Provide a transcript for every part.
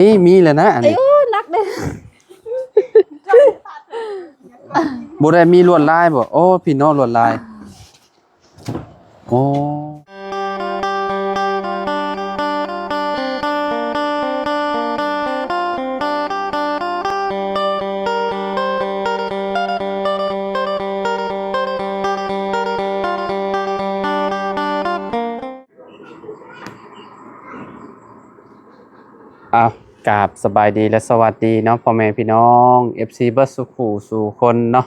ມີ ມີແລ້ວນະອັນນີ້. ໂອ້ຍ ໜັກເດ້. ບໍ່ໄດ້ມີລວດລາຍບໍ່? ໂອ້ ພີ່ນ້ອງ ລວດລາຍ. ໂອ້ ອ້າວ ກາບສະບາຍດີ ແລະ ສະຫວັດດີເນາະ ພໍ່ແມ່ພີ່ນ້ອງ ເອັຟຊີ ເບິດສູ່ຄູ່ສູ່ຄົນເນາະ.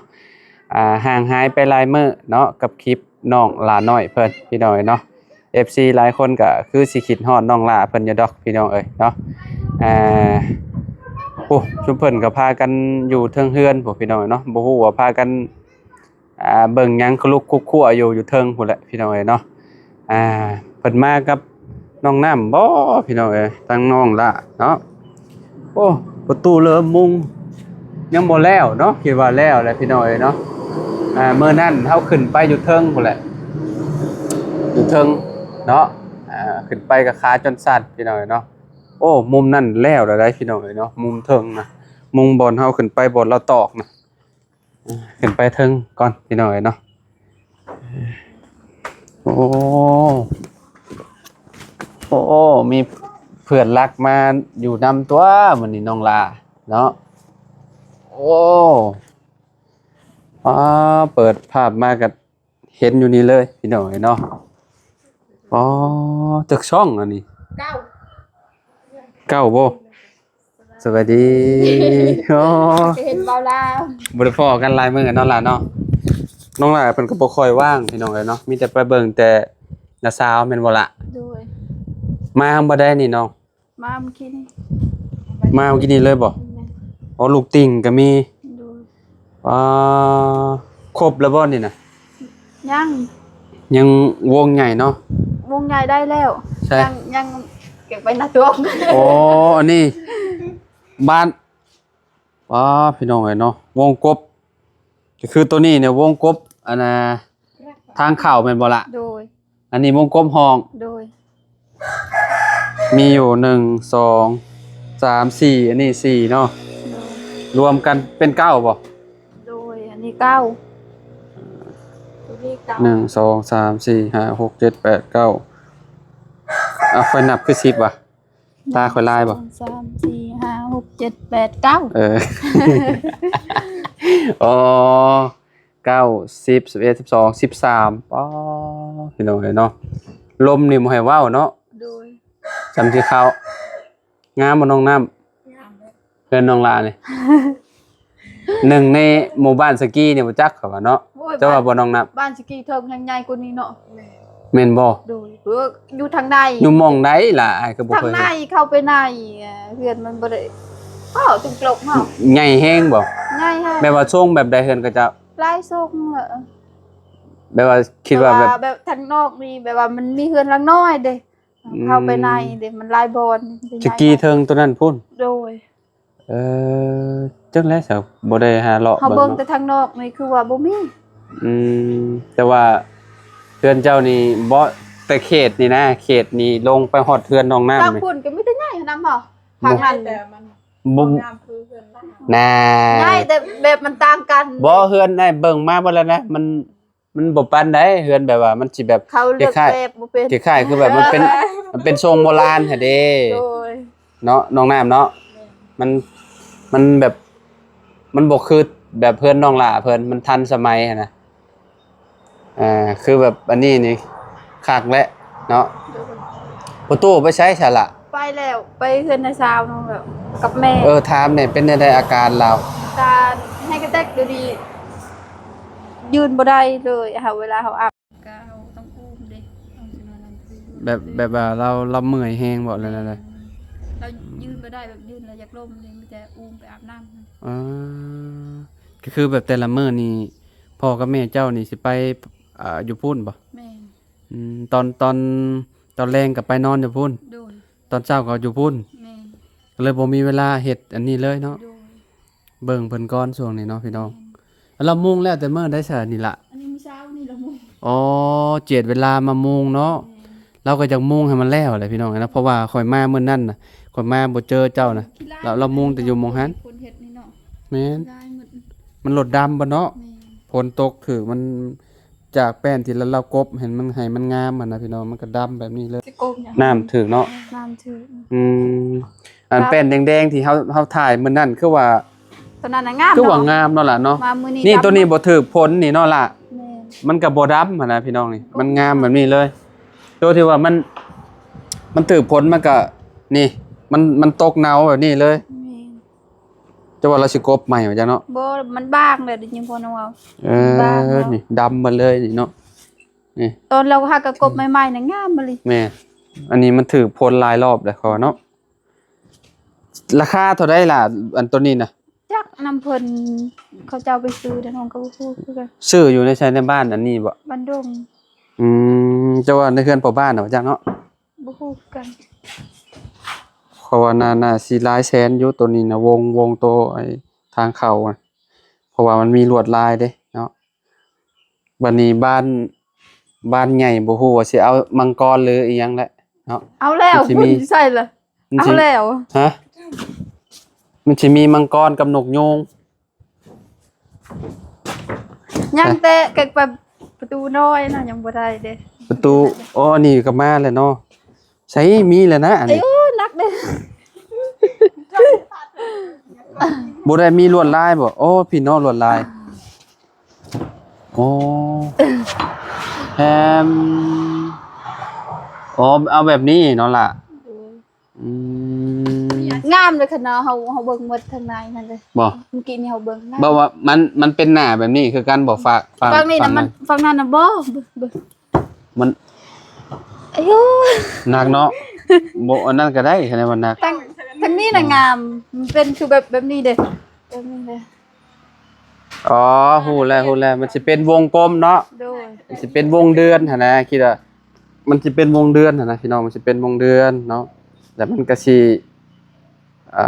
ອ່າ ຫ່າງຫາຍໄປຫຼາຍມື້ເນາະ ກັບຄລິບນ້ອງຫຼ້ານ້ອຍເພິ່ນ ພີ່ນ້ອງເອີຍເນາະ. ເອັຟຊີ ຫຼາຍຄົນກໍຄືຊິຄິດຮອດນ້ອງຫຼ້າເພິ່ນຢູ່ດອກ ພີ່ນ້ອງເອີຍເນາະ. ອ່າ ໂອ້ ຊຸມເພິ່ນກໍພາກັນຢູ່ເທິງເຮືອນພຸ້ນ ພີ່ນ້ອງເອີຍເນາະ. ບໍ່ຮູ້ວ່າພາກັນ ອ່າ ເບິ່ງຫຍັງ ຄຸລຸກຄຸກຄົວຢູ່ ຢູ່ເທິງພຸ້ນແຫຼະ ພີ່ນ້ອງເອີຍເນາະ. ອ່າ ເພິ່ນມາກັບນ້ອງນ້ຳບໍ ພີ່ນ້ອງເອີຍ ທັງນ້ອງຫຼ້າເນາະ. ໂອ້ ປະຕູເລີ່ມມຸງ ຍັງບໍ່ແລ້ວເນາະ ຄິດວ່າແລ້ວແຫຼະ ພີ່ນ້ອງເອີຍເນາະ. ອ່າ ມື້ນັ້ນເຮົາຂຶ້ນໄປຢູ່ເທິງພຸ້ນແຫຼະ ຢູ່ເທິງເນາະ. ອ່າ ຂຶ້ນໄປກໍຂາຈົນສັ່ນ ພີ່ນ້ອງເອີຍເນາະ. ໂອ້ ມຸມນັ້ນແລ້ວແລ້ວໄດ໋ ພີ່ນ້ອງເອີຍເນາະ ມຸມເທິງນະ ມຸມບ່ອນເຮົາຂຶ້ນໄປ ບ່ອນລາວຕອກນະ. ຂຶ້ນໄປເທິງກ່ອນ ພີ່ນ້ອງເອີຍເນາະ. ໂອ້ ໂອ້ ມີເພື່ອນລັກມາຢູ່ນຳຕົວະ ມື້ນີ້ນ້ອງຫຼ້າເນາະ. ໂອ້ ອາ ເປີດພາບມາກໍເຫັນຢູ່ນີ້ເລີຍ ພີ່ນ້ອງເອີຍເນາະ. ອໍ ຈັກຊ່ອງອັນນີ້? ເກົ້າ ເກົ້າບໍ? ສະບາຍດີ. ໂອ້ ເຫັນເບົາລາວ ບໍ່ໄດ້ພໍ້ກັນຫຼາຍມື້ເນາະຫຼ້າເນາະ. ນ້ອງຫຼ້າເພິ່ນກໍບໍ່ຄ່ອຍວ່າງ ພີ່ນ້ອງເອີຍເນາະ ມີແຕ່ໄປເບິ່ງແຕ່ນ້າສາວແມ່ນບໍ່ລະ? ໂດຍ. ມາມື້ໃດນີ້ນ້ອງ? ມາມື້ກີ້ນີ້. ມາມື້ກີ້ນີ້ເລີຍບໍ? ແມ່ນ. ອໍ ລູກຕິ່ງກໍມີ. ໂດຍ. ອ່າ ຄົບແລ້ວບໍ່ນີ້ນະ? ຍັງ ຍັງວົງໃຫຍ່ເນາະ. ວົງໃຫຍ່ໄດ້ແລ້ວ. ໃຊ່. ຍັງ ຍັງເກັບໄວ້ໜ້າຕົວ. ໂອ້ ອັນນີ້ບ້ານ ວ້າ ພີ່ນ້ອງເອີຍເນາະ ວົງກົບ ກໍຄືໂຕນີ້ນີ້ວົງກົບ ອັນນ່າ ທາງເຂົ້າແມ່ນບໍ່ລະ? ໂດຍ. ອັນນີ້ວົງກົບຫ້ອງ. ໂດຍ. ມີຢູ່ ໜຶ່ງ ສອງ ສາມ ສີ່ ອັນນີ້ສີ່ເນາະ. ໂດຍ. ລວມກັນເປັນເກົ້າບໍ່? ໂດຍ ອັນນີ້ເກົ້າ ໂຕນີ້ເກົ້າ ໜຶ່ງ ສອງ ສາມ ສີ່ ຫ້າ ຫົກ ເຈັດ ແປດ ເກົ້າ. ເອົາ ຂ້ອຍນັບຄືສິບຫວາ? ຕາຂ້ອຍລາຍບໍ່? ໜຶ່ງ ສອງ ສາມ ສີ່ ຫ້າ ຫົກ ເຈັດ ແປດ ເກົ້າ. ເອີ ອໍ ເກົ້າ ສິບ ສິບເອັດ ສິບສອງ ສິບສາມ. ອໍ ພີ່ນ້ອງເອີຍເນາະ ລົມນີ້ບໍ່ໃຫ້ເວົ້າເນາະ. ໂດຍ. ຈຳທີ່ເຂົ້າ ງາມບໍ່ນ້ອງນ້ຳ? ງາມເດ້. ເຮືອນນ້ອງຫຼ້ານີ້ ໜຶ່ງໃນໝູ່ບ້ານສະກີນີ້ບໍ່ຈັກເຂົາວ່າເນາະ. ໂອ້ຍ ເຈົ້າວ່າບໍ່ນ້ອງນ້ຳ? ບ້ານສະກີເທິງແຮ່ງໃຫຍ່ກວ່ານີ້ເນາະ. ແມ່ນບໍ່? ໂດຍ. ເອີ ຢູ່ທາງໃນ. ຢູ່ໝ່ອງໃດລະ? ອ້າຍກໍບໍ່ເຄີຍເຫັນ. ທາງໃນ ເຂົ້າໄປໃນ ເຮືອນມັນບໍ່ໄດ້ ເວົ້າຕົງໆເນາະ. ໃຫຍ່ແຮງບໍ່? ໃຫຍ່ແຮງ. ແບບວ່າຊົງແບບໃດເຮືອນເຂົາເຈົ້າ? ຫຼາຍຊົງ. ແບບວ່າຄິດວ່າແບບ ແບບທາງນອກນີ້ ແບບວ່າມັນມີເຮືອນຫຼັງນ້ອຍເດ້. ອືມ ເຂົ້າໄປໃນເດ້ ມັນຫຼາຍບ່ອນ. ສະກີເທິງໂຕນັ້ນພຸ້ນ. ໂດຍ. ເອີ ຈັ່ງໃດຊະ ບໍ່ໄດ້ຫາເລາະ ເຮົາເບິ່ງ ເບິ່ງເນາະ ແຕ່ທາງນອກນີ້ຄືວ່າບໍ່ມີ. ອືມ ແຕ່ວ່າເຮືອນເຈົ້ານີ້ບໍ່ ແຕ່ເຂດນີ້ນະ ເຂດນີ້ລົງໄປຮອດເຮືອນນ້ອງນ້ຳ ທາງພຸ້ນກໍມີແຕ່ໃຫຍ່ນຳເຮົາ ທາງນັ້ນ ບໍ່ ບໍ່ງາມຄືເຮືອນລາວນະ. ໃຫຍ່ແຕ່ແບບມັນຕ່າງກັນ. ບໍ່ ເຮືອນອ້າຍເບິ່ງມາເບິດແລ້ວນະ ມັນ ມັນບໍ່ປານໃດ ເຮືອນແບບວ່າມັນຊິແບບ ເຂົາເລືອກແບບບໍ່ເປັນ ຄ້າຍໆ ຄືແບບມັນເປັນ ມັນເປັນຊົງໂບລານຫັ້ນເດ້. ໂດຍ. ເນາະ ນ້ອງນ້ຳເນາະ. ແມ່ນ. ມັນ ມັນແບບ ມັນບໍ່ຄືແບບເຮືອນນ້ອງຫຼ້າເພິ່ນ ມັນທັນສະໄໝຫັ້ນນະ. ອ່າ ຄືແບບອັນນີ້ນີ້ຄັກແຫຼະເນາະ. ໂດຍ. ປະຕູໄປໃສຊະລະ? ໄປແລ້ວ ໄປເຮືອນນ້າສາວນ້ອງແລ້ວ ກັບແມ່. ເອີ ຖາມແດ່ ເປັນແນວໃດອາການລາວ? ອາການແຮງກະແຕັກດຽວນີ້ ຢືນບໍ່ໄດ້ເລີຍ ເຮົາ ເວລາເຮົາອາບ ກໍເຮົາຕ້ອງອູ້ມເດ້ ເຮົາຊິມານຳຄື ແບບ ແບບວ່າລາວ ລາວເມື່ອຍແຮງບໍ ຫຼືແນວໃດ? ແມ່ນ ລາວຢືນບໍ່ໄດ້ ແບບຢືນແລ້ວຢາກລົ້ມເດ້ ມີແຕ່ອູ້ມໄປອາບນ້ຳ. ເອີ ກໍຄືແບບແຕ່ລະມື້ນີ້ ພໍ່ກັບແມ່ເຈົ້ານີ້ຊິໄປ ອ່າ ຢູ່ພຸ້ນບໍ? ແມ່ນ. ອືມ ຕອນ ຕອນ ຕອນແລງກໍໄປນອນຢູ່ພຸ້ນ. ໂດຍ. ຕອນເຊົ້າກໍຢູ່ພຸ້ນ. ແມ່ນ. ກໍເລີຍບໍ່ມີເວລາເຮັດອັນນີ້ເລີຍເນາະ. ໂດຍ. ເບິ່ງເພິ່ນກ່ອນຊ່ວງນີ້ເນາະພີ່ນ້ອງ. ແມ່ນ. ລະມຸງແລ້ວແຕ່ມື້ໃດຊະນີ້ລະ? ອັນນີ້ມື້ເຊົ້ານີ້ລະມຸງ. ອໍ ເຈດເວລາມາມຸງເນາະ. ແມ່ນ. ລາວກໍຢາກມຸງໃຫ້ມັນແລ້ວແຫຼະພີ່ນ້ອງເນາະ ເພາະວ່າຂ້ອຍມາມື້ນັ້ນນະ ຂ້ອຍມາບໍ່ເຈີເຈົ້ານະ ລາວ ລາວມຸງແຕ່ຢູ່ໝ່ອງຫັ້ນ ຄົນເຮັດນີ້ເນາະ ແມ່ນ ລາຍໝົດ ມັນລົດດຳເບິດເນາະ ແມ່ນ ຝົນຕົກຖືກມັນ ຈາກແປ້ນທີ່ລາວ ລາວກົບໃຫ້ມັນ ໃຫ້ມັນງາມຫັ້ນນະພີ່ນ້ອງ ມັນກໍດຳແບບນີ້ເລີຍ ຊິກົບຫຍັງ ນ້ຳຖືກເນາະ ນ້ຳຖືກ ອືມ ອັນແປ້ນແດງໆທີ່ເຮົາ ເຮົາຖ່າຍມື້ນັ້ນ ຄືວ່າ ຕົວນັ້ນນະງາມ ຄືວ່າ ເນາະ ງາມເນາະຫຼະເນາະ ມາມື້ນີ້ ນີ້ ດຳ ຕົວນີ້ບໍ່ຖືກຝົນນີ້ເນາະລະ ແມ່ນ ມັນກໍບໍ່ດຳຫັ້ນນະພີ່ນ້ອງນີ້ ມັນງາມແບບນີ້ເລີຍ ຕົວທີ່ວ່າມັນ ມັນຖືກຝົນມັນກໍ ນີ້ ມັນ ມັນຕົກເນົ່າແບບນີ້ເລີຍ ແມ່ນ ຈະວ່າລາວຊິກົບໃໝ່ວ່າຈັ່ງເນາະ ບໍ່ ມັນບາງແລ້ວ ໄດ້ຍິນພໍ່ນ້ອງເວົ້າ ເອີ ບາງແລ້ວ ນີ້ດຳໝົດເລີຍນີ້ເນາະ ນີ້ ຕອນລາວຫາກໍກົບໃໝ່ໆນະ ງາມອີ່ຫຼີ ແມ່ນ ອັນນີ້ມັນຖືກຝົນຫຼາຍລອບແລ້ວເຂົາວ່າເນາະ ລາຄາເທົ່າໃດລະ ອັນໂຕນີ້ນະ ຈັກນຳເພິ່ນ ເຂົາເຈົ້າໄປຊື້ເດ້ ນ້ອງກໍບໍ່ຮູ້ຄືກັນ ຊື້ຢູ່ໃນໃສ ໃນບ້ານອັນນີ້ບໍ່ ບ້ານດົງ ອືມ ເຈົ້າວ່າໃນເຮືອນພໍ່ບ້ານນະ ບໍ່ຈັກເນາະ ບໍ່ຮູ້ຄືກັນ ເພາະວ່າໜ້າ ໜ້າຊິຫຼາຍແສນຢູ່ໂຕນີ້ນະ ວົງ ວົງໂຕໄອ້ທາງເຂົ້ານະ ເພາະວ່າມັນມີລວດລາຍເດ້ເນາະ ບັດນີ້ບ້ານ ບ້ານໃຫຍ່ບໍ່ຮູ້ວ່າຊິເອົາມັງກອນ ຫຼື ອີ່ຫຍັງແຫຼະເນາະ ເອົາແລ້ວ ມັນຊິມີ ໃສ່ລະ ມັນ ເອົາ ຊິ ແລ້ວ ຮະ ມັນຊິມີມັງກອນກັບນົກຍູງ ຍັງແຕ່ເກັບໄປປະຕູນ້ອຍນະ ຍັງບໍ່ໄດ້ເດ້ ປະຕູ ອໍ ອັນນີ້ກໍມາແລ້ວເນາະ ໃສ ມີແລ້ວນະ ອັນນີ້ ໂອ້ ໜັກເດ້ ບໍ່ໄດ້ມີລວດລາຍບໍ່ ໂອ້ ພີ່ນ້ອງ ລວດລາຍ ໂອ້ ແຮມ ອໍ ເອົາແບບນີ້ເນາະລະ ໂດຍ ອືມ ງາມເລີຍຂະເນາະ ເຮົາ ເຮົາເບິ່ງໝົດທາງໃນນັ້ນເລີຍ ບໍ່ ມື້ກີ້ນີ້ເຮົາເບິ່ງ ແບບວ່າມັນ ມັນເປັນໜ້າແບບນີ້ຄືກັນບໍ່ ຟາກ ຝັ່ງນີ້ນະ ຝັ່ງນັ້ນ ມັນ ຝັ່ງນັ້ນນະບໍ່ ເບິ່ງ ເບິ່ງ ມັນ ອາຍຸ ໜັກເນາະ ບໍ່ ອັນນັ້ນກໍໄດ້ ຄັນວ່າໜັກ ທາງ ທາງນີ້ນະງາມ ມັນເປັນຄືແບບ ແບບນີ້ເດ້ ແບບນີ້ເດ້ ອໍ ຮູ້ແລ້ວ ຮູ້ແລ້ວ ມັນຊິເປັນວົງກົມເນາະ ໂດຍ ມັນຊິເປັນວົງເດືອນຫັ້ນນະ ຄິດວ່າ ມັນຊິເປັນວົງເດືອນຫັ້ນນະພີ່ນ້ອງ ມັນຊິເປັນວົງເດືອນເນາະ ແລ້ວມັນກໍຊິ ອ່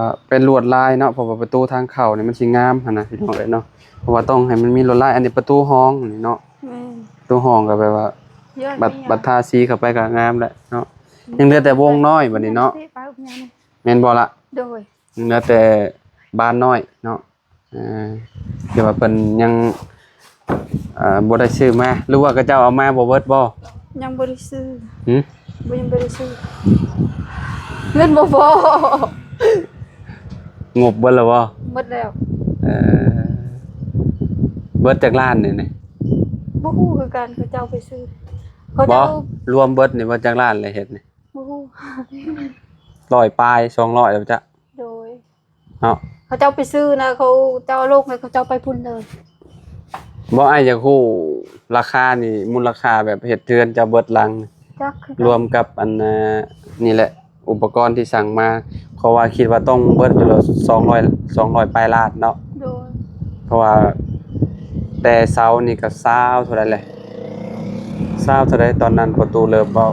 າ ເປັນລວດລາຍເນາະ ເພາະວ່າປະຕູທາງເຂົ້ານີ້ມັນຊິງາມຫັ້ນນະພີ່ນ້ອງເອີຍເນາະ ເພາະວ່າຕ້ອງໃຫ້ມັນມີລວດລາຍ ອັນນີ້ປະຕູຫ້ອງນີ້ເນາະ ແມ່ນ ປະຕູຫ້ອງກໍແບບວ່າ ບັດ ບັດທາສີເຂົ້າໄປກໍງາມແລ້ວເນາະ ອືມ ຍັງເຫຼືອແຕ່ວົງນ້ອຍບັດນີ້ເນາະ ແມ່ນບໍ່ລະ ໂດຍ ຍັງເຫຼືອແຕ່ບານນ້ອຍເນາະ ເອີ ແຕ່ວ່າເພິ່ນຍັງ ເອີ ບໍ່ໄດ້ຊື້ມາ ຫຼືວ່າເຂົາເຈົ້າເອົາມາບໍ່ເບິດບໍ່ ຍັງບໍ່ໄດ້ຊື້ ຫື ບໍ່ ຍັງບໍ່ໄດ້ຊື້ ເງິນບໍ່ພໍ ງົບເບິດແລ້ວບໍ່ ໝົດແລ້ວ ເອີ ເບິດຈັກລ້ານນີ້ ບໍ່ຮູ້ຄືກັນ ເຂົາເຈົ້າໄປຊື້ ເຂົາເຈົ້າ ບໍ່ ລວມເບິດນີ້ວ່າຈັກລ້ານແລ້ວເຮັດນີ້ ບໍ່ຮູ້ ຮ້ອຍປາຍ ສອງຮ້ອຍແລ້ວຈະ ໂດຍ ເນາະ ເຂົາເຈົ້າໄປຊື້ນະ ເຂົາເຈົ້າລົງ ເຂົາເຈົ້າໄປພຸ້ນເລີຍ ບໍ່ ອ້າຍຢາກຮູ້ລາຄານີ້ ມູນລະຄ່າແບບເຮັດເຮືອນເຈົ້າເບິດຫຼັງ ຈັກຄືກັນ ລວມກັບອັນ ເອີ ນີ້ແຫຼະ ອຸປະກອນທີ່ສັ່ງມາ ເພາະວ່າຄິດວ່າຕ້ອງເບິດຢູ່ແລ້ວ ສອງຮ້ອຍ ສອງຮ້ອຍປາຍລ້ານເນາະ ໂດຍ ເພາະວ່າແຕ່ເສົານີ້ກໍຊາວເທົ່າໃດແຫຼະ ຊາວເທົ່າໃດ ຕອນນັ້ນພໍ່ຕູ້ເລີ່ມເວົ້າ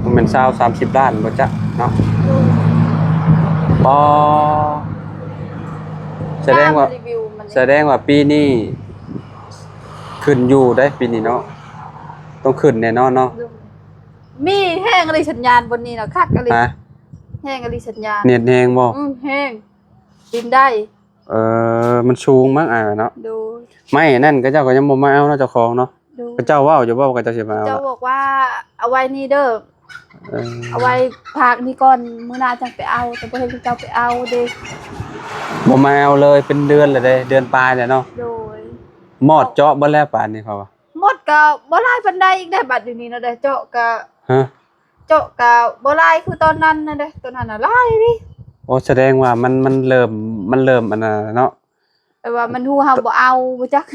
ມັນແມ່ນຊາວ ສາມສິບລ້ານບໍ່ຈັກເນາະ ໂດຍ ອໍ ສະແດງວ່າ ສະແດງວ່າປີນີ້ຂຶ້ນຢູ່ເດ້ ປີນີ້ເນາະ ຕ້ອງຂຶ້ນແນ່ນອນເນາະ ໂດຍ ມີແຮງອີ່ຫຼີສັນຍານບ່ອນນີ້ນະ ຄັກອີ່ຫຼີ ຮະ ແຮງອີ່ຫຼີສັນຍານ ເນັດແຮງບໍ່ ອືມ ແຮງ ດິນໄດ້ ເອີ ມັນສູງມັ້ງອ້າຍວ່າເນາະ ໂດຍ ໄມ້ອັນນັ້ນເຂົາເຈົ້າກໍຍັງບໍ່ມາເອົາເນາະ ເຈົ້າຂອງເນາະ ໂດຍ ເຂົາເຈົ້າເວົ້າຢູ່ບໍ່ວ່າເຂົາເຈົ້າຊິມາເອົາ ເຂົາເຈົ້າບອກວ່າເອົາໄວ້ນີ້ເດີ ເອີ ເອົາໄວ້ພາກນີ້ກ່ອນ ມື້ໜ້າຈັ່ງໄປເອົາ ແຕ່ບໍ່ເຫັນເຂົາເຈົ້າໄປເອົາເດ້ ບໍ່ມາເອົາເລີຍ ເປັນເດືອນແລ້ວເດ້ ເດືອນປາຍແລ້ວເນາະ ໂດຍ ມອດເຈາະເບິດແລ້ວປານນີ້ເຂົາວ່າ ໝົດກໍບໍ່ຫຼາຍປານໃດອີກເດ້ ບັດດຽວນີ້ນະເດ້ ເຈາະກໍ ຮະ ເຈາະກໍບໍ່ຫຼາຍຄືຕອນນັ້ນນະເດ້ ຕອນນັ້ນນະຫຼາຍເດ້ ໂອ້ ສະແດງວ່າມັນ ມັນເລີ່ມ ມັນເລີ່ມອັນນັ້ນແລ້ວເນາະ ແຕ່ວ່າມັນຮູ້ເຮົາບໍ່ເອົາບໍ່ຈັກ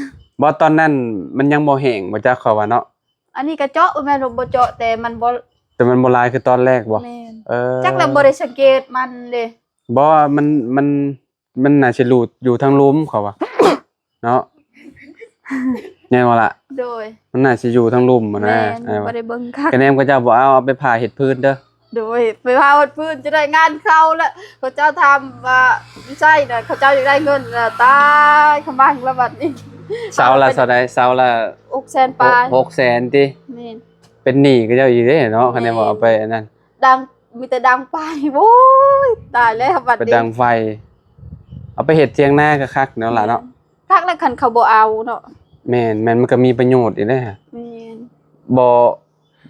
ບໍ່ ຕອນນັ້ນມັນຍັງບໍ່ແຫ້ງບໍ່ຈັກ ເຂົາວ່າເນາະ ອັນນີ້ກໍເຈາະ ບໍ່ແມ່ນວ່າບໍ່ເຈາະ ແຕ່ມັນບໍ່ ແຕ່ມັນບໍ່ຫຼາຍຄືຕອນແລກບໍ່ ແມ່ນ ເອີ ຈັກແລ້ວບໍ່ໄດ້ສັງເກດມັນເດ້ ບໍ່ ມັນ ມັນ ມັນໜ້າຊິຫຼຸດຢູ່ທາງລຸ່ມເຂົາວ່າເນາະ ແມ່ນບໍ່ລະ ໂດຍ ມັນໜ້າຊິຢູ່ທາງລຸ່ມຫັ້ນນະ ແມ່ນ ເອີ ບໍ່ໄດ້ເບິ່ງຄັກ ກະແນມເຂົາເຈົ້າບໍ່ເອົາ ເອົາໄປຜ່າເຮັດພື້ນເດີ ໂດຍ ໄປຜ່າເຮັດພື້ນຈະໄດ້ງານເຂົາລະ ເຂົາເຈົ້າຖາມວ່າຢູ່ໃສນະ ເຂົາເຈົ້າຢາກໄດ້ເງິນລະ ຕາຍ ຂະມັງລະບັດນີ້ ເສົາລະເທົ່າໃດ ເສົາລະຫົກແສນປາຍ ຫົກແສນຕິ ແມ່ນ ເປັນໜີ້ເຂົາເຈົ້າອີກເດ້ເນາະ ຄັນແມ່ນວ່າເອົາໄປອັນນັ້ນ ດັ່ງ ມີແຕ່ດັງໄຟ. ໂອ້ຍ ຕາຍແລ້ວບັດນີ້ ໄປດັງໄຟ. ເອົາໄປເຮັດຖຽງນາກໍຄັກແນວລະເນາະ. ຄັກແລ້ວຄັນເຂົາບໍ່ເອົາເນາະ. ແມ່ນໆ ມັນກໍມີປະໂຫຍດອີກເດ້. ແມ່ນ. ບໍ່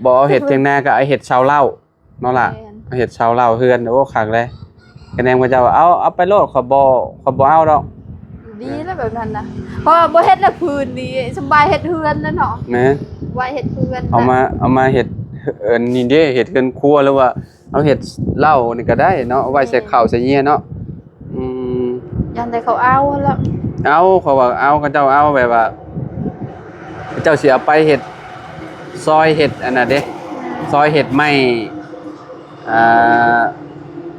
ບໍ່ເອົາເຮັດຖຽງນາ ກໍເອົາເຮັດເຊົາເລົ້າເນາະລະ. ແມ່ນ. ເອົາເຮັດເຊົາເລົ້າເຮືອນ. ໂອ້ ຄັກເລີຍ. ຄະແນນເຂົາເຈົ້າວ່າ ເອົາ ເອົາໄປໂລດ ຂ້ອຍບໍ່ ຂ້ອຍບໍ່ເອົາດອກ. ດີແລ້ວແບບນັ້ນນະ ເພາະວ່າບໍ່ເຮັດແລ້ວພື້ນນີ້ ສຳບາຍເຮັດເຮືອນແລ້ວເນາະ. ແມ່ນ. ໄວ້ເຮັດເຮືອນ ເອົາມາ ເອົາມາເຮັດ ອັນນີ້ເດ້ ເຮັດເຮືອນຄົວ ຫຼືວ່າ ເຮົາເຮັດເລົ້ານີ້ກໍໄດ້ເນາະ ໄວ້ໃສ່ເຂົ້າໃສ່ເຫຍື້ອເນາະ. ອືມ ຢ້ານແຕ່ເຂົາເອົາຫັ້ນແຫຼະ. ເອົາ ເຂົາວ່າເອົາ ເຂົາເຈົ້າເອົາ ແບບວ່າ ເຂົາເຈົ້າຊິເອົາໄປເຮັດ ຊອຍເຮັດອັນນັ້ນເດ້ ຊອຍເຮັດໄມ້ ອ່າ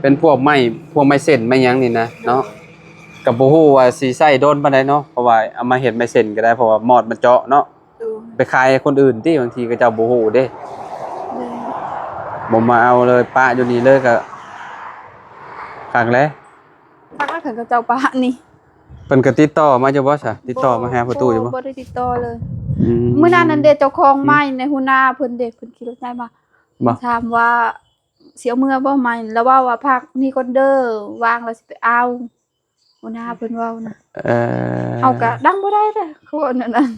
ເປັນພວກໄມ້ ພວກໄມ້ເສັ້ນໄມ້ຫຍັງນີ້ນະເນາະ. ກໍບໍ່ຮູ້ວ່າຊິໃຊ້ດົນປານໃດເນາະ ເພາະວ່າເອົາມາເຮັດໄມ້ເສັ້ນກໍໄດ້ ເພາະວ່າມອດມັນເຈາະເນາະ. ໂດຍ. ໄປຂາຍໃຫ້ຄົນອື່ນຕິ ບາງທີເຂົາເຈົ້າບໍ່ຮູ້ເດ້. ໂດຍ. ບໍ່ມາເອົາເລີຍ ປະຢູ່ນີ້ເລີຍ ກໍຄັກແຫຼະ. ຄັກແລ້ວ ຄັນເຂົາເຈົ້າປະນີ້. ເພິ່ນກໍຕິດຕໍ່ມາຢູ່ບໍ່ຊະ? ຕິດຕໍ່ມາຫາພໍ່ຕູ້ຢູ່ບໍ່? ບໍ່ ບໍ່ໄດ້ຕິດຕໍ່ເລີຍ. ອືມ ມື້ນັ້ນນັ້ນເດ້ ເຈົ້າຂອງໄມ້ໃນຫົວໜ້າເພິ່ນເດ້ ເພິ່ນຂີ່ລົດໃຫຍ່ມາ. ບໍ່ ຖາມວ່າຊິເອົາເມືອບໍ່ໄມ້ ລະເວົ້າວ່າ ພັກນີ້ກ່ອນເດີ ວ່າງລະຊິໄປເອົາ. ຫົວໜ້າເພິ່ນເວົ້ານະ. ເອີ ເຮົາກະດັງບໍ່ໄດ້ເດ້ ຄືວ່າແນວນັ້ນ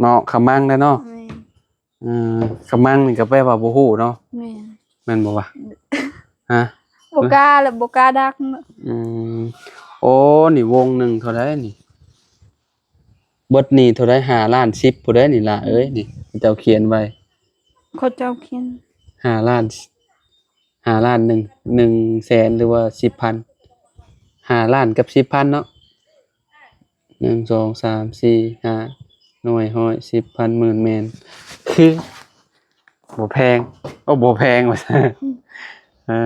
ເນາະ. ຂະມັງແຫຼະເນາະ. ແມ່ນ. ເອີ ຂະມັງນີ້ກໍແປວ່າບໍ່ຮູ້ເນາະ. ແມ່ນ. ແມ່ນບໍ່ວະ? ຮະ? ບໍ່ກ້າລະ ບໍ່ກ້າດັງເນາະ. ອືມ ໂອ້ ນີ້ວົງໜຶ່ງເທົ່າໃດນີ້? ເບິດນີ້ເທົ່າໃດ? ຫ້າລ້ານສິບພຸ້ນເດ້ນີ້ລະເອີຍ ນີ້ເຂົາເຈົ້າຂຽນໄວ້. ເຂົາເຈົ້າຂຽນ ຫ້າລ້ານ ຫ້າລ້ານໜຶ່ງ ໜຶ່ງແສນ ຫຼືວ່າສິບພັນ ຫ້າລ້ານກັບສິບພັນເນາະ. ໜຶ່ງ ສອງ ສາມ ສີ່ ຫ້າ ໜ່ວຍ ຮ້ອຍ ສິບ ພັນ ໝື່ນ ແມ່ນ ຄືບໍ່ແພງ. ໂອ້ ບໍ່ແພງວ່າຊັ້ນ. ເອີ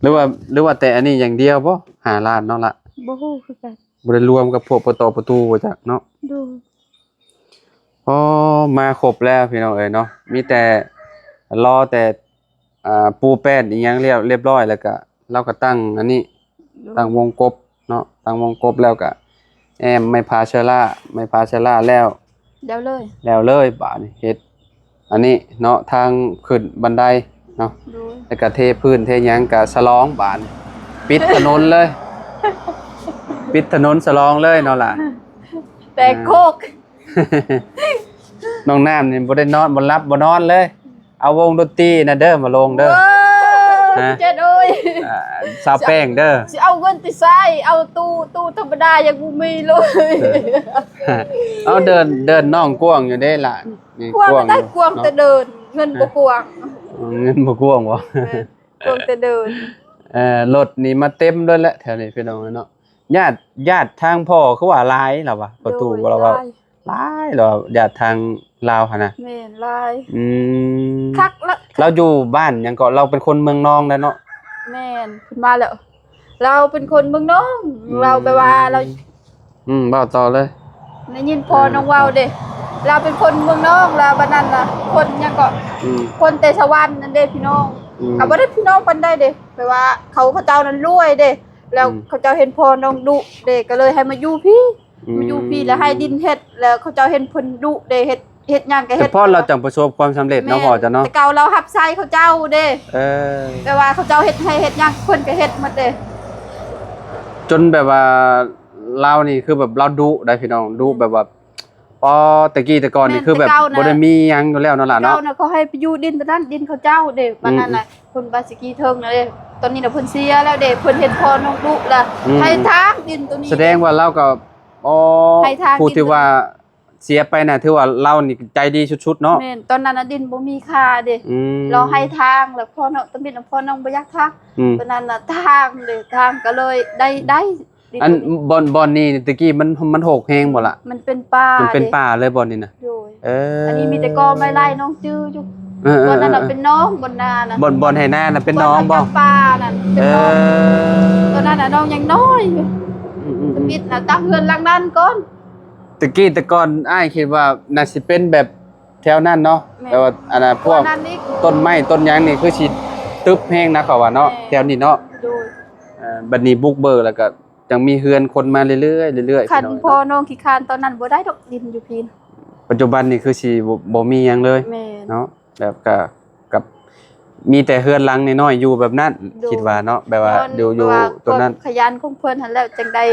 ຫຼືວ່າ ຫຼືວ່າແຕ່ອັນນີ້ຢ່າງດຽວບໍ່? ຫ້າລ້ານເນາະລະ. ບໍ່ຮູ້ຄືກັນ. ບໍ່ໄດ້ລວມກັບພວກປະຕໍປະຕູບໍ່ຈັກເນາະ. ໂດຍ. ອໍ ມາຄົບແລ້ວພີ່ນ້ອງເອີຍເນາະ. ມີແຕ່ ລໍແຕ່ ອ່າ ປູແປ້ນອີ່ຫຍັງລຽບ ລຽບຮ້ອຍ ແລ້ວກະລາວກະຕັ້ງອັນນີ້ ໂດຍ ຕັ້ງວົງກົບເນາະ. ຕັ້ງວົງກົບແລ້ວກະແອ້ມໄມ້ພາເຊີລາ ໄມ້ພາເຊີລາແລ້ວ ແລ້ວເລີຍ ແລ້ວເລີຍ. ບາດນີ້ເຮັດອັນນີ້ເນາະ ທາງຂຶ້ນບັນໄດເນາະ. ໂດຍ. ແລ້ວກະເທພື້ນເທຫຍັງກະສະຫຼອງ ບາດນີ້ປິດຖະໜົນເລີຍ ປິດຖະໜົນສະຫຼອງເລີຍເນາະລະ. ແຕກໂຄກ. ນ້ອງນ້ຳນີ້ບໍ່ໄດ້ນອນ ບໍ່ຫຼັບບໍ່ນອນເລີຍ. ເອົາວົງດົນຕີນະເດີມາລົງເດີ. ໂອ້ຍ ຮະ? ເຈັດເອີຍ ອ່າ ສາວແປ້ງເດີ. ຊິເອົາເງິນຕິໃສ? ເອົາຕູ້ ຕູ້ທຳມະດາຍັງບໍ່ມີເລີຍ. ເອີ ເອົາເດີນ ເດີນນ້ອງກວ້າງຢູ່ເດ້ລະ. ນີ້ກວ້າງ ກວ້າງຢູ່ ໄດ້ກວ້າງ ເນາະ ແຕ່ເດີນ ເງິນບໍ່ກວ້າງ. ເອີ ເງິນບໍ່ກວ້າງບໍ່? ແມ່ນ ກວ້າງແຕ່ເດີນ. ເອີ ລົດນີ້ມາເຕັມເລີຍແຫຼະແຖວນີ້ພີ່ນ້ອງເອີຍເນາະ. ຍາດ ຍາດທາງພໍ່ຄືວ່າຫຼາຍລະວະ ປະຕູ ໂດຍ ລະວະ ຫຼາຍ ຫຼາຍລະ ຍາດທາງລາວຫັ້ນນະ. ແມ່ນ ຫຼາຍ. ອືມ ຄັກລະ. ລາວຢູ່ບ້ານຫຍັງເກາະ? ລາວເປັນຄົນເມືອງນອງແຫຼະເນາະ. ແມ່ນ ເພິ່ນວ່າແລ້ວ ລາວເປັນຄົນເມືອງນອງ. ອືມ ລາວແບບວ່າລາວ ອືມ ເວົ້າຕໍ່ເລີຍ. ໄດ້ຍິນພໍ່ນ້ອງເວົ້າເດ້ ລາວເປັນຄົນເມືອງນອງ ລາວບັດນັ້ນລະ ຄົນຫຍັງເກາະ? ອືມ ຄົນແຕ່ສະຫວັນນັ້ນເດ້ພີ່ນ້ອງ. ອືມ ກໍບໍ່ໄດ້ພີ່ນ້ອງປານໃດເດ້ ແບບວ່າເຂົາ ເຂົາເຈົ້ານັ້ນລວຍເດ້. ແລ້ວ ອືມ ເຂົາເຈົ້າເຫັນພໍ່ນ້ອງດຸເດ້ ກໍເລີຍໃຫ້ມາຢູ່ພີ້. ອືມ ມາຢູ່ພີ້ແລ້ວໃຫ້ດິນເຮັດ ແລ້ວເຂົາເຈົ້າເຫັນເພິ່ນດຸເດ້ ເຮັດ ເຮັດຫຍັງກໍເຮັດ. ສະເພາະລາວຈັ່ງປະສົບຄວາມສຳເລັດເນາະ ເຈົ້າເນາະ. ແຕ່ເກົ່າລາວຮັບໃຊ້ເຂົາເຈົ້າເດ້. ເອີ ແຕ່ວ່າເຂົາເຈົ້າເຮັດໄຮ່ເຮັດຫຍັງເພິ່ນກໍເຮັດໝົດເດ້. ຈົນແບບວ່າລາວນີ້ຄືແບບລາວດຸໄດ໋ພີ່ນ້ອງ ດຸແບບວ່າ ອໍ ແຕ່ກີ້ແຕ່ກ່ອນນີ້ ແມ່ນ ຄືແບບ ແຕ່ເກົ່ານະ ບໍ່ໄດ້ມີຫຍັງຢູ່ແລ້ວເນາະຫຼານເນາະ. ແຕ່ເກົ່ານະ ເຂົາໃຫ້ໄປຢູ່ດິນຕົວນັ້ນ ດິນເຂົາເຈົ້າເດ້. ອືມ ປານນັ້ນນະ ຄົນບາສະກີເທິງນະເດ້ ຕອນນີ້ນະເພິ່ນເສຍແລ້ວເດ້. ເພິ່ນເຫັນພໍ່ນ້ອງດຸລະ ອືມ ໃຫ້ທາງດິນຕົວນີ້. ສະແດງວ່າລາວກໍ ອໍ ໃຫ້ທາງ ຜູ້ທີ່ວ່າເສຍໄປນະ ຖືວ່າລາວນີ້ໃຈດີສຸດໆເນາະ. ແມ່ນ ຕອນນັ້ນນະດິນບໍ່ມີຄ່າເດ້. ອືມ ລາວໃຫ້ທາງ ແລ້ວພໍ່ນ້ອງ ຕະມິດນະ ພໍ່ນ້ອງບໍ່ຢາກທາງ. ອືມ ຕອນນັ້ນນະທາງເດ້ ທາງກໍເລີຍໄດ້ ໄດ້ ອັນ ບ່ອນ ບ່ອນນີ້ແຕ່ກີ້ມັນ ມັນຮົກແຮງບໍ່ລະ? ມັນເປັນປ່າ ມັນເປັນປ່າເລີຍບ່ອນນີ້ນະ. ໂດຍ. ເອີ ອັນນີ້ມີແຕ່ກໍໄມ້ໄລ່ ນ້ອງຈື່ຢູ່. ເອີໆໆ ບ່ອນນັ້ນນະເປັນໜອງ ບ່ອນນານະ. ບ່ອນ ບ່ອນໄຮ່ນານະເປັນໜອງບໍ່? ບ່ອນນັ້ນນະປ່ານັ້ນເປັນໜອງ. ເອີ ຕອນນັ້ນນະນ້ອງຍັງນ້ອຍຢູ່. ອືມໆໆ ທຳອິດນະຕັ້ງເຮືອນຫຼັງນັ້ນກ່ອນ. ແຕ່ກີ້ແຕ່ກ່ອນອ້າຍຄິດວ່າໜ້າຊິເປັນແບບແຖວນັ້ນເນາະ. ແມ່ນ. ແຕ່ວ່າອັນນະພວກ ອັນນັ້ນນີ້ ຕົ້ນໄມ້ຕົ້ນຫຍັງນີ້ຄືຊິຕຶບແຮງນະ ເຂົາວ່າເນາະ. ແມ່ນ. ແຖວນີ້ເນາະ. ໂດຍ. ເອີ ບັດນີ້ບຸກເບີກແລ້ວກໍ ຈັ່ງມີເຮືອນຄົນມາເລື້ອຍໆ ເລື້ອຍໆ. ຄັນພໍ່ນ້ອງຂີ້ຄ້ານຕອນນັ້ນບໍ່ໄດ້ດອກ ດິນຢູ່ພີ້ນະ. ປັດຈຸບັນນີ້ຄືຊິບໍ່ ບໍ່ມີຫຍັງເລີຍ. ແມ່ນ. ເນາະ ແບບກະ ກັບ ມີແຕ່ເຮືອນຫຼັງນ້ອຍໆຢູ່ແບບນັ້ນ ໂດຍ ຄິດວ່າເນາະ ແບບວ່າ ຍ້ອນ ຢູ່ ຢູ່ ແບບວ່າ ຕົວນັ້ນ ຄວາມຂະຫຍັນຂອງເພິ່ນຫັ້ນແຫຼະ ຈັ່ງໄດ້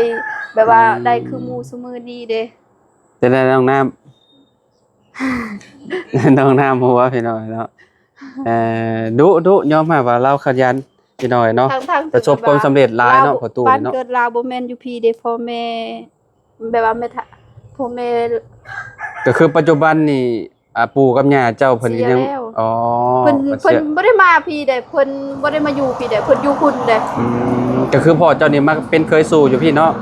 ແບບວ່າ ອືມ ໄດ້ຄືໝູ່ຊຸມື້ນີ້ເດ້. ຈັ່ງໃດນ້ອງນ້ຳ ນ້ອງນ້ຳຫົວ ພີ່ນ້ອງເນາະ ເອີ ດຸ ດຸ ຍອມຮັບວ່າລາວຂະຫຍັນ ພີ່ນ້ອງເນາະ ທັງໆ ປະສົບຄວາມສຳເລັດຫຼາຍເນາະ ລາວ ພໍ່ຕູ້ ບ້ານ ເນາະ ເກີດລາວບໍ່ແມ່ນຢູ່ພີເດ້ ພໍ່ແມ່ ແບບວ່າແມ່ທະ ພໍ່ແມ່ ກໍຄືປັດຈຸບັນນີ້ ອ່າ ປູ່ກັບຍ່າເຈົ້າເພິ່ນກໍຍັງ ເສຍແລ້ວ ອໍ ເພິ່ນ ເພິ່ນເສຍ ເພິ່ນບໍ່ໄດ້ມາພີເດ້ ເພິ່ນບໍ່ໄດ້ມາຢູ່ພີເດ້ ເພິ່ນຢູ່ພຸ້ນເດ້. ອືມ ກໍຄືພໍ່ເຈົ້ານີ້ມາເປັນເຂີຍສູ່ຢູ່ພີເນາະ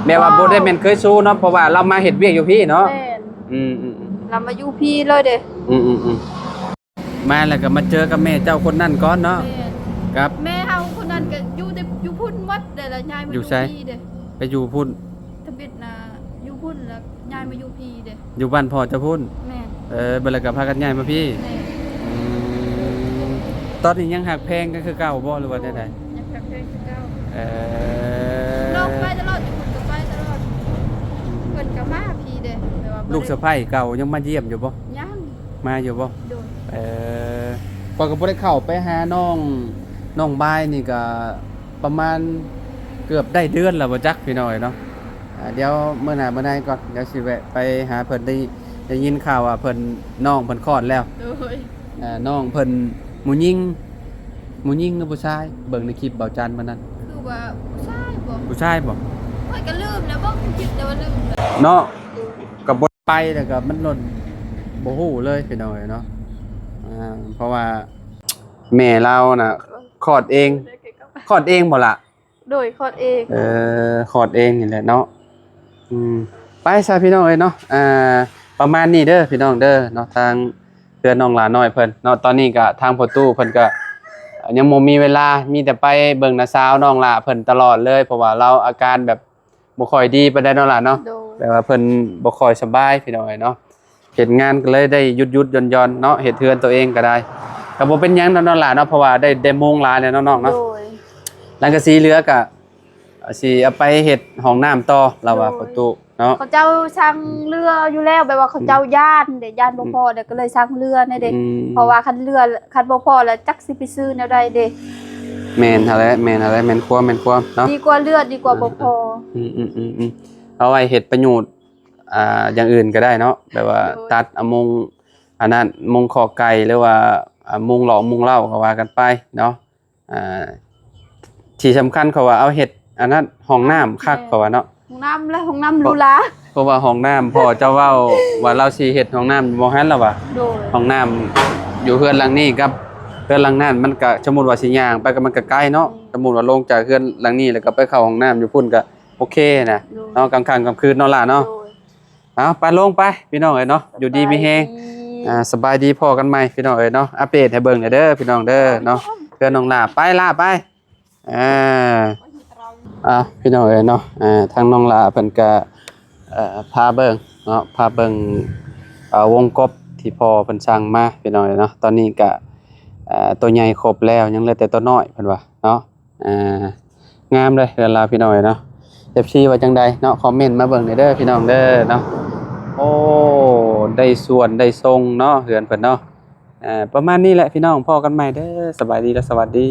ແບບວ່າ ອໍ ບໍ່ໄດ້ແມ່ນເຂີຍສູ່ເນາະ ເພາະວ່າລາວມາເຮັດວຽກຢູ່ພີເນາະ. ແມ່ນ ອືມໆໆ ລາວມາຢູ່ພີເລີຍເດ້. ອືມໆໆ ມາແລ້ວກໍມາເຈີກັບແມ່ເຈົ້າຄົນນັ້ນກ່ອນເນາະ. ແມ່ນ ກັບແມ່ເຮົາຄົນນັ້ນກໍຢູ່ແຕ່ຢູ່ພຸ້ນໝົດເດ້ ລະຍ້າຍມາຢູ່ພີເດ້. ຢູ່ໃສ? ໄປຢູ່ພຸ້ນ ທຳອິດນະ ຢູ່ພຸ້ນ ລະຍ້າຍມາຢູ່ພີເດ້ ຢູ່ບ້ານພໍ່ເຈົ້າພຸ້ນ. ແມ່ນ ເອີ ບັດແລ້ວກໍພາກັນຍ້າຍມາພີ. ແມ່ນ ອືມ ຕອນນີ້ຍັງຮັກແພງກັນຄືເກົ່າບໍ່ ຫຼືວ່າແນວໃດ? ຍັງຮັກແພງຄືເກົ່າ. ເອີ ນ້ອງໄປຕະຫຼອດ ຢູ່ພຸ້ນກໍໄປຕະຫຼອດ ເພິ່ນກໍມາພີເດ້ ແບບວ່າບໍ່ໄດ້ ລູກສະໃພ້ເກົ່າຍັງມາຢ້ຽມຢູ່ບໍ່? ຍັງ ມາຢູ່ບໍ່? ໂດຍ ເອີ ຂ້ອຍກໍບໍ່ໄດ້ເຂົ້າໄປຫານ້ອງ ນ້ອງບາຍນີ້ກໍປະມານເກືອບໄດ້ເດືອນແລ້ວບໍ່ຈັກ ພີ່ນ້ອງເອີຍເນາະ. ອ່າ ດຽວມື້ໜ້າມື້ໃນກ່ອນ ດຽວຊິແວະໄປຫາເພິ່ນ. ໄດ້ ໄດ້ຍິນຂ່າວວ່າເພິ່ນ ນ້ອງເພິ່ນຄອດແລ້ວ. ໂດຍ ອ່າ ນ້ອງເພິ່ນ ຜູ້ຍິງ ຜູ້ຍິງຫຼືຜູ້ຊາຍ? ເບິ່ງໃນຄລິບເບົາຈັນມື້ນັ້ນ ຄືວ່າຜູ້ຊາຍບໍ? ຜູ້ຊາຍບໍ? ຂ້ອຍກໍລືມແລ້ວ ເບິ່ງຄລິບແຕ່ວ່າລືມເນາະ. ກໍບໍ່ໄປແລ້ວກໍມັນລົດ ບໍ່ຮູ້ເລີຍ ພີ່ນ້ອງເອີຍເນາະ. ອ່າ ເພາະວ່າແມ່ລາວນະຄອດເອງ ຄອດເອງບໍ່ລະ? ໂດຍ ຄອດເອງ. ເອີ ຄອດເອງນີ້ແຫຼະເນາະ. ອືມ ໄປຊະ ພີ່ນ້ອງເອີຍເນາະ. ອ່າ ປະມານນີ້ເດີ ພີ່ນ້ອງເດີເນາະ ທາງເຮືອນນ້ອງຫຼ້ານ້ອຍເພິ່ນເນາະ. ຕອນນີ້ກະທາງພໍ່ຕູ້ເພິ່ນກະຍັງບໍ່ມີເວລາ ມີແຕ່ໄປເບິ່ງນ້າສາວນ້ອງຫຼ້າເພິ່ນຕະຫຼອດເລີຍ ເພາະວ່າລາວອາການແບບ ບໍ່ຄ່ອຍດີປານໃດເນາະຫຼ້າເນາະ. ໂດຍ ແບບວ່າເພິ່ນບໍ່ຄ່ອຍສະບາຍ ພີ່ນ້ອງເອີຍເນາະ. ເຮັດງານກໍເລີຍໄດ້ຢຸດໆຢ່ອນໆເນາະ ເຮັດເຮືອນຕົວເອງກໍໄດ້ ກໍບໍ່ເປັນຫຍັງດອກເນາະຫຼ້າເນາະ ເພາະວ່າໄດ້ ໄດ້ມຸງຫຼາຍແລ້ວເນາະນ້ອງເນາະ. ໂດຍ ຫຼັງກະສີເຫຼືອກະຊິເອົາໄປເຮັດຫ້ອງນ້ຳຕໍ່ ລາວວ່າ. ໂດຍ ປະຕູເນາະ ເຂົາເຈົ້າສັ່ງເຮືອຢູ່ແລ້ວ ແບບວ່າເຂົາເຈົ້າ ອືມ ຢ້ານເດ້ ຢ້ານບໍ່ພໍ ອືມ ເດ້ ກໍເລີຍສັ່ງເຮືອແດ່ເດ້. ອືມ ເພາະວ່າຄັນເຮືອ ຄັນບໍ່ພໍລະຈັກຊິໄປຊື້ແນວໃດເດ້. ແມ່ນຫັ້ນແຫຼະ ແມ່ນຫັ້ນແຫຼະ ແມ່ນຄວາມ ແມ່ນຄວາມເນາະ ດີກວ່າເຮືອ ດີກວ່າບໍ່ພໍ. ອືມໆໆໆ ເອົາໄວ້ເຮັດປະໂຫຍດ ອ່າ ຢ່າງອື່ນກໍໄດ້ເນາະ ແບບວ່າ ໂດຍ ຕັດເອົາມຸງ ອັນນັ້ນ ມຸງຄອກໄກ່ ຫຼືວ່າ ອ່າ ມຸງຫຼອກມຸງເຫຼົ້າກໍວ່າກັນໄປເນາະ. ອ່າ ທີ່ສຳຄັນເຂົາວ່າເອົາເຮັດອັນນັ້ນ ຫ້ອງນ້ຳຄັກ ແມ່ນ ເຂົາວ່າເນາະ ຫ້ອງນ້ຳ ແລະ ຫ້ອງນ້ຳຫຼູຫຼາ ເພາະວ່າຫ້ອງນ້ຳ ພໍ່ເຈົ້າເວົ້າວ່າລາວຊິເຮັດຫ້ອງນ້ຳໝ່ອງຫັ້ນລະວ່າ. ໂດຍ ຫ້ອງນ້ຳຢູ່ເຮືອນຫຼັງນີ້ກັບເຮືອນຫຼັງນັ້ນ ມັນກະ ສົມມຸດວ່າຊິຍ່າງໄປກໍມັນກະໄກເນາະ. ອືມ ສົມມຸດວ່າລົງຈາກເຮືອນຫຼັງນີ້ ແລ້ວກໍໄປເຂົ້າຫ້ອງນ້ຳຢູ່ພຸ້ນກະ ໂອເຄນະ ໂດຍ ເນາະ ກາງຄ່ຳກາງຄືນເນາະຫຼ້າເນາະ. ໂດຍ ເອົາ ໄປລົງໄປ ພີ່ນ້ອງເອີຍເນາະ ຢູ່ດີມີແຮງ. ສະບາຍດີ ອ່າ ສະບາຍດີ ພໍ້ກັນໃໝ່ ພີ່ນ້ອງເອີຍເນາະ. ອັບເດດໃຫ້ເບິ່ງແດ່ເດີ ພີ່ນ້ອງເດີເນາະ ເຮືອນນ້ອງຫຼ້າ. ໄປຫຼ້າໄປ. ອ່າ ອ່າ ພີ່ນ້ອງເອີຍເນາະ ອ່າ ທາງນ້ອງຫຼ້າເພິ່ນກະ ເອີ ພາເບິ່ງເນາະ ພາເບິ່ງ ເອີ ວົງກົບທີ່ພໍ່ເພິ່ນສັ່ງມາ ພີ່ນ້ອງເອີຍເນາະ. ຕອນນີ້ກະ ເອີ ໂຕໃຫຍ່ຄົບແລ້ວ ຍັງເຫຼືອແຕ່ໂຕນ້ອຍ ເພິ່ນວ່າເນາະ. ອ່າ ງາມເລີຍເຮືອນລາວ ພີ່ນ້ອງເອີຍເນາະ. ເອັຟຊີ ວ່າຈັ່ງໃດເນາະ ຄອມເມັນມາເບິ່ງແດ່ເດີ ພີ່ນ້ອງເດີເນາະ. ໂອ້ ໄດ້ສ່ວນໄດ້ຊົງເນາະ ເຮືອນເພິ່ນເນາະ. ອ່າ ປະມານນີ້ແຫຼະ ພີ່ນ້ອງ ພໍ້ກັນໃໝ່ເດີ ສະບາຍດີ ແລະ ສະຫວັດດີ.